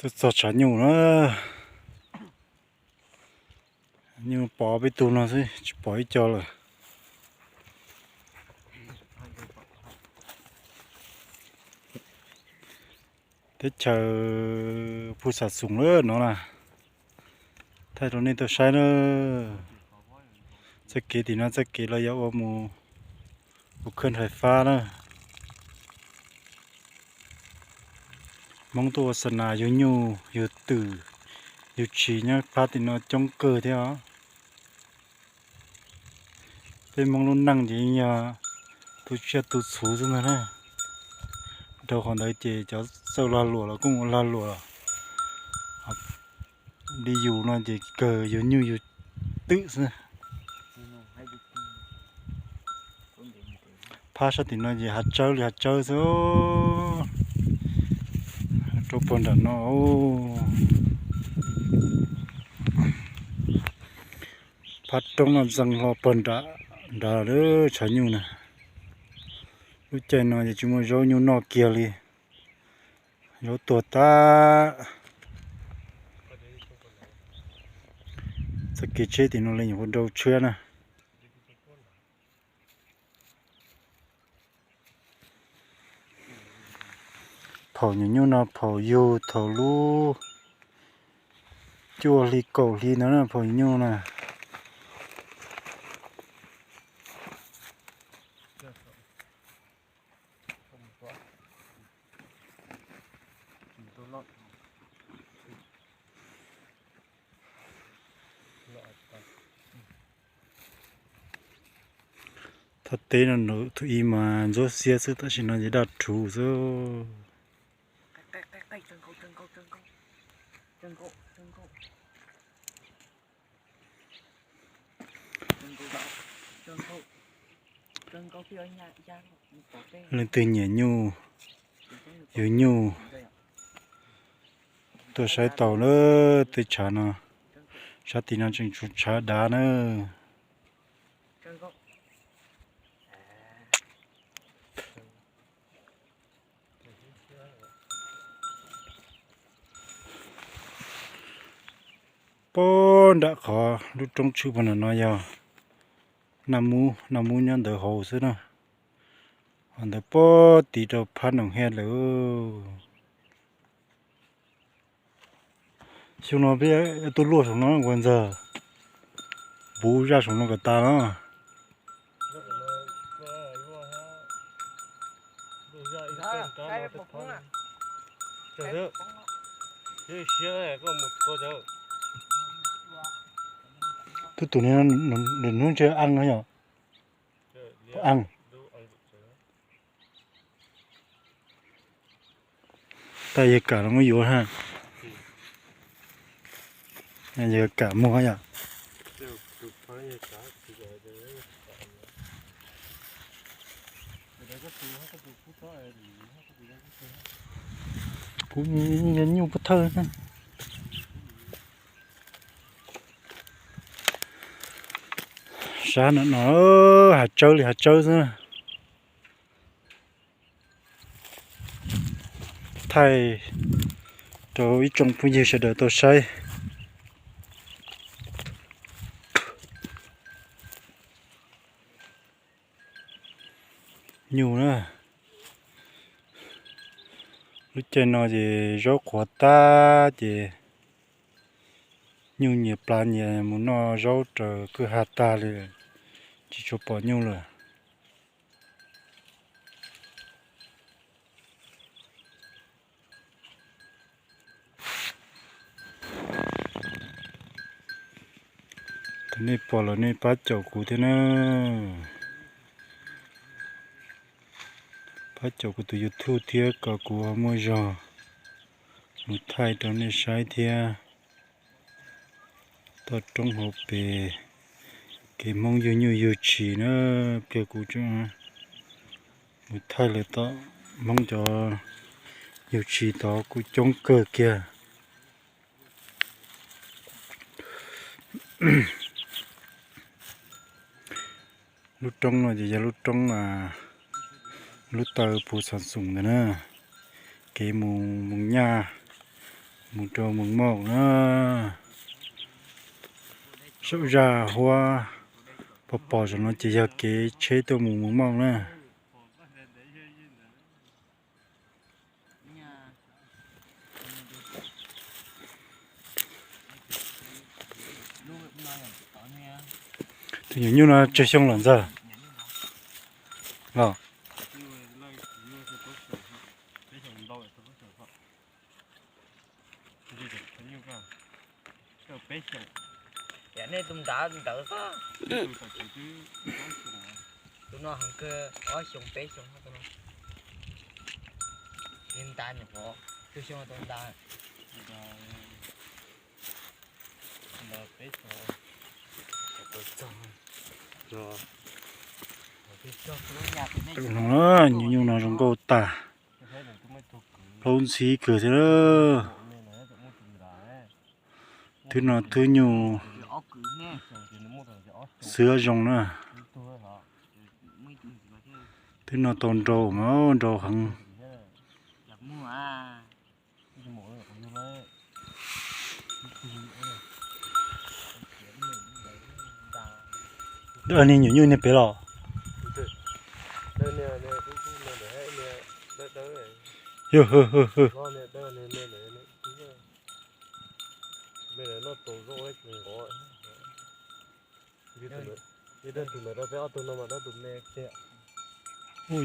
Tuaj txog tshav nyuj na, nyuj pom peb tug no xwb tsis pom ib co lawm. Teb chaws Phu Xam Xoom lawm no na, thaij rau nej tau saib na. Txoj kev tim no txoj kev los yog ua mus ua khawj fais fab na. Hmoob tuaj ua xa nas yug nyuj yug twm yug tshis nyob phab tim no coob kawg thiab os. Peb Hmoob lub neej ces yog tu tsiaj tu txhuv xwb ntag na. Dhau qhov ntawd ces cov txawj lag luam los kuj ua lag luam, li yus no ces kawg yug nyuj yug twm xwb. Phab sab tim no ces hav tsawb li hav tsawb xwb. Rau puag nram no, phab roob no ntxeev hlo puag nram nrad lawm tshav nyuj na. Lub caij no ces tsis muaj zaub nyuj noj kiag li, zaub tuag tag. Txoj kev tsheb tim no li nyuam qhuav rau tshiab na. Phaum nyuam nyuj no phaum yug thaum lub cuaj hli kaum hli ntawd na, phaum nyuam nyuj na. Thaj teb no tus ib mas ntsuab xiab xwb, tam sim no ces daj rhuv xwb. Leej twg nyiam nyuj, yug nyuj, tuaj saib tau na. Tej tshav no, sab tim no tseem tshuav tshav dav na. Puag nram qhov lub roob tshwm puag nram no yog Naj Mub, Naj Mub nyob ntawd hauv xwb na. Ho ntawd puag tid rau phab Noom Hiaj lawm. Xyoo no peb tuaj luaj saum no ua ntxawg, puv zaj saum no kom tas no. Tus tus no nws hnub ntshe eej no yom. Eej. Tab yawg kam los muab yuav ha. Yawg kam muag yom. Kuv nyuam nyuj pov thawj. Sab no no, hav tsawb li hav tsawb xwb. Thaij rau ib tsoom phooj ywg sawv daws tau saib. Nyuj na, lub caij no ces zaub qhuav tag ces nyuj nyias plas nyias mus noj zaub raws kwj ha tag li, tsis tshua pom nyuj lawm. Thaum nej pom los nej pab caum kuv thiab na, pab caum kuv tus YouTube thiab kom kuv ho muaj zog mus thaij rau nej saib thiab. Toj roob hauv pes, kev Hmoob yug nyuj yug tshis na, pliag kuv tseem mus thaij lawm tom Hmoob cov yug tshis tod kuj coob kawg kiag. Lub roob no ces yog lub roob, lub taw Phu Xav Xoom ntawd na, kev mus Moos Nyaj, Mus rau Moos Mauj na. Saum zaj huab pos pos saum no ces yog kev tsheb tuaj mus Moos Mauj na. Tus nyuam nyuj no tsawg xyoo lawm ntxawg? Los nej tus nrad ntawd xwb. Tus no heev kawg, ob xyoo peb xyoo tus no. Li ntas nyuam qhuav tsawg xyoo tus ntas. Nyuam nyuj no zoo nkauj tas, plaub ntxhib kawg thiab. Twb no twb nyuj xwb zoo na. Twb no tau nrau mas nrau heev. Dawb niag nyuam nyuj niag pem los. Yog, ub,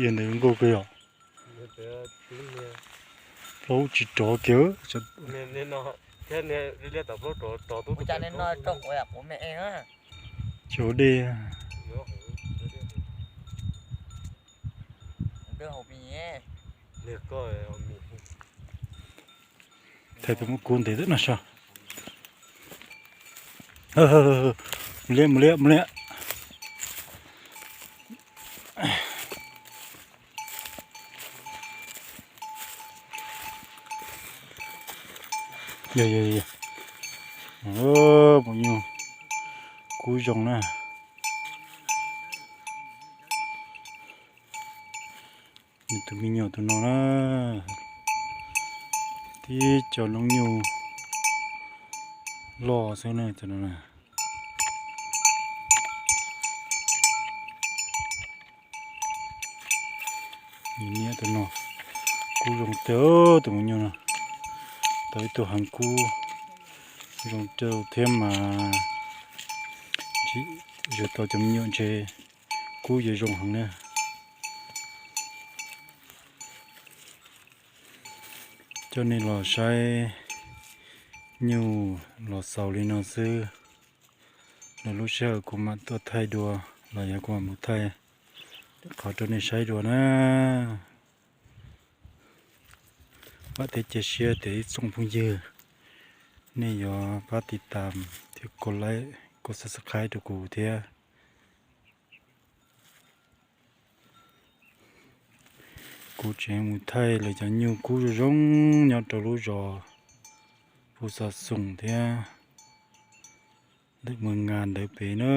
yog ntawd nkauj kawg yom. Plaub tsis rov kiag. Cov dej. Thaij tus muaj kub ntev no saib. Mus liab, mus liab, mus liab. Yog, yog, yog. Maum nyuj kub zoo na. Nws tus me nyuam tus no na, tib co noob nyuj loj xwb na. Niam tus no kub zoo kawg, tus me nyuj no tau ib tug heev kub zoo kawg thiab mas yuav tau cov me nyuam ntshe kub yuav zoo heev na. Coj nej los saib nyuj los xaus li no xwb. Lwm lub sij hawm kuv mam tuaj thaij dua, los yog kuv mam mus thaij qhov rau nej saib dua na. Vam thiab cia siab tias ib tsoom phooj ywg nej yuav pab tiv tam thiab kov like, kov subscribe rau kuv thiab. Kuv tseem mus thaij lawv cov nyuj kub zoo zoo nyob rau lub zos Phu Xas Xoom thiab lawm Mws Ngas ntawd pem na.